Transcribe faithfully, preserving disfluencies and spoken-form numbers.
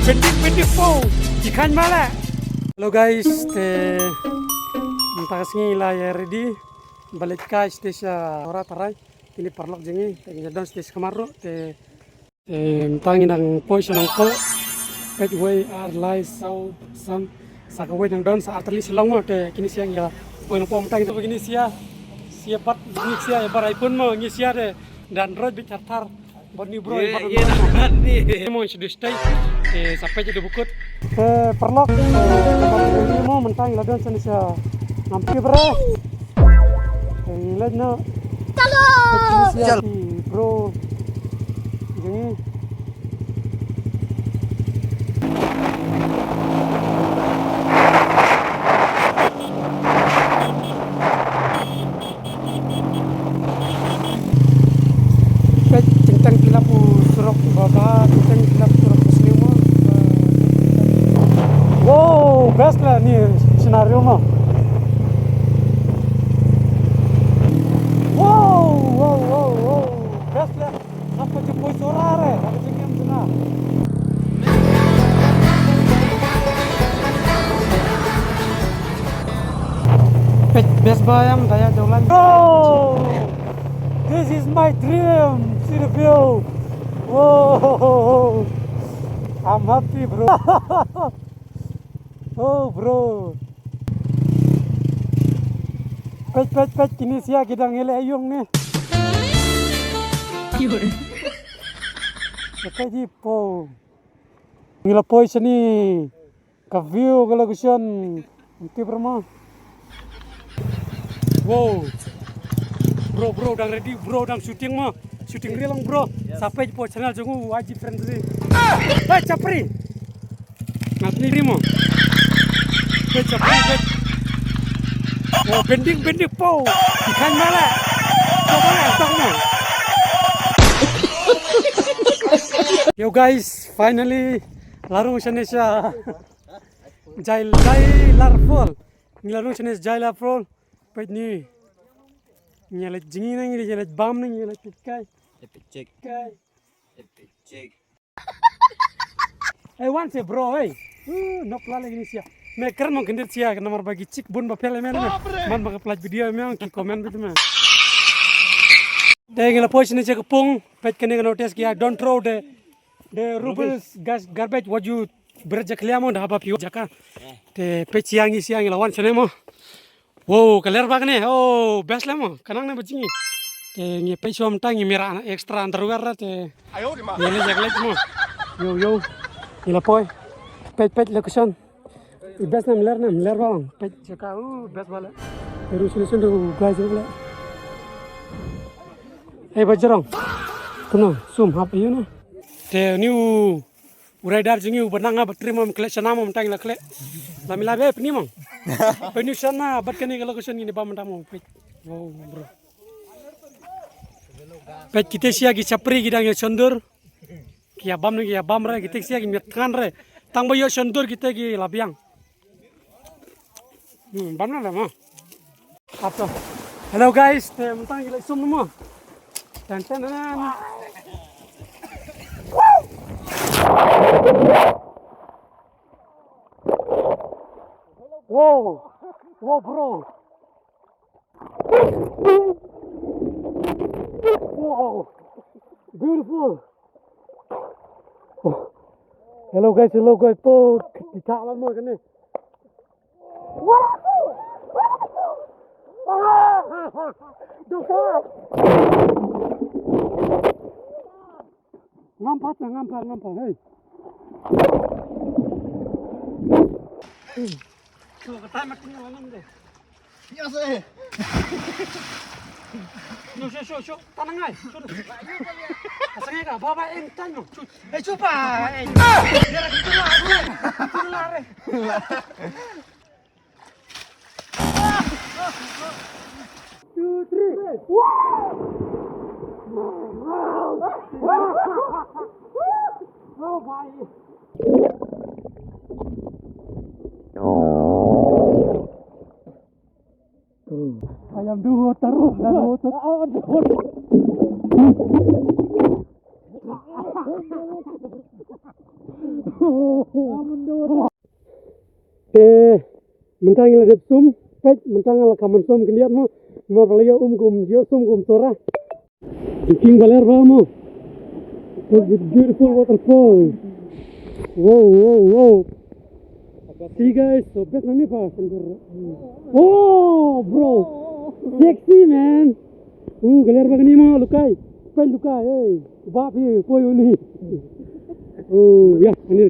Pending, pending, po. Ikan mala. Hello guys, te mynta ka sngi la ïa ready. Balik kai stage, ah, ora tarai. Kine paralok jong ngi, te ngi don stage kamar ruh, te, te mynta ngi nang poi sha nangkoh. Peit wei ar lai saw san. Sa kawei nang don sa artylli sha long mo, te kine sha ngi ïa poi nangkoh mynta ngi, te kine sha, sha bat, kine sha ïa bar ai pun mo, ngi sha te dan roi bit thar thar. Bad ni bro, ye, bad ye, ni. Ni mo shu distance. Eh, sa peit da bukut. Eh, paralok. Eh, bad ni mo mynta ngi la don sha ni sha. Ngam pi bre. Eh, ngi leit noh. Chalo. Sha ki bro. Jong ngi. Peit, teng teng ki lap u surok ba bha, teng teng ki lap surok ba sniew. Wow, best la ni scenario mo. Wow, wow, wow, wow, best la. Apa je poi sora re, apa je ngam sena. Peit, best ba ïam daya dolan. Oh, this is my dream. See the view. Whoa, I'm happy, bro. Oh, bro. Peit, peit, peit, kine sha ki dang ïaleh ïung ne. Peit ji po. Ngi la poi shane. Ka view ka location. Nti perma. Wow. Bro, bro, dang ready, bro, dang shooting mo. Shooting reel lang, bro. Yes. Sa peit po channel jong u, I G Friendly. Hey, chapri. Ngat ni mo. Hey, chapri, hey. Oh, bending, bending po. Ikan mala. Ko mala, tong mo. Yo guys, finally la rung shane sha Jai, Jailar Fall. Ngi la rung shane Jailar Fall. Peit ni. Ngi la jngi na ngi la bam na ngi la pit kai. Epic chick. Kai. Epic chick. Hey, wan se bro, hey. Uh, nok la lagi ni sia. Me kren mo kendir sia, namar bagi chick bun ba pel me. Man ba ka plaj video me ki comment bit me. Te ngi la poi shane sha ka pung, peit kane ka notice ki ïa don't throw the, the rubbish, gas, garbage, what you bret ja khlia mo da haba phi jaka. Te peit sia ngi sia ngi la wan shane mo. Wow, ka ler bak ne. Oh, best le mo. Ka nang ne ba jngi. Te ngi peit shwa mynta ngi mira extra underwear ra te. Ngi le jak lek mo. Yo, yo. Ngi la poi. Peit, peit location. I best nam ler nam ler bang. Peit jaka, uh, best bale. Eru solution tu guys bale. Hey, Bajrong. Kuna, sum hap ayu na. Te ni u, u rider jong ngi u ba nang ba trim am kle shana mam tang la kle. La mila be pni mang. Pe ni shana bat kane ka location ni ba mam tang mam. Peit. Wow, bro. Peit kite sia ki chapri ki dang ïa shondur. Ki ïa bam ne ki ïa bam re, kite sia ki miat thngan re. Tang ba ïoh shondur kite ki la biang. Hmm, bam na le mo. Ato. Hello guys, te mynta ngi la sum mo. Tan tan tan. Wow. Wow, bro. Wow. Beautiful. Oh. Hello guys, hello guys. Po, kita lama kene. Wow. Ah. Doktor. Ngam pat, ngam pat, ngam pat, hey. Shu, ka tai mat tinggal lang deh. Ya, seh. Shu, shu, shu, shu, tanang ai, shu. Asal ka, baba, eh, tanang, shu. Eh, shu, pa, eh. Biar aku keluar, keluar, eh. Two, three. Oh, bhai. Ayam dua taruh dan motor. Ah, aduh. Te mynta ngi la dep sum, peit mynta nga la kham sum khyndiat mo. Mar ba la ïoh um kum ïoh sum kum sora. King baler ba mo. Look at this beautiful waterfall. Wow, wow, wow. See guys, so best nang ni pa. Oh, bro. Sexy man. Uh, galer ba ni mo lukai. Peit lukai, hey. Ba pi poi uni. Oh, ya.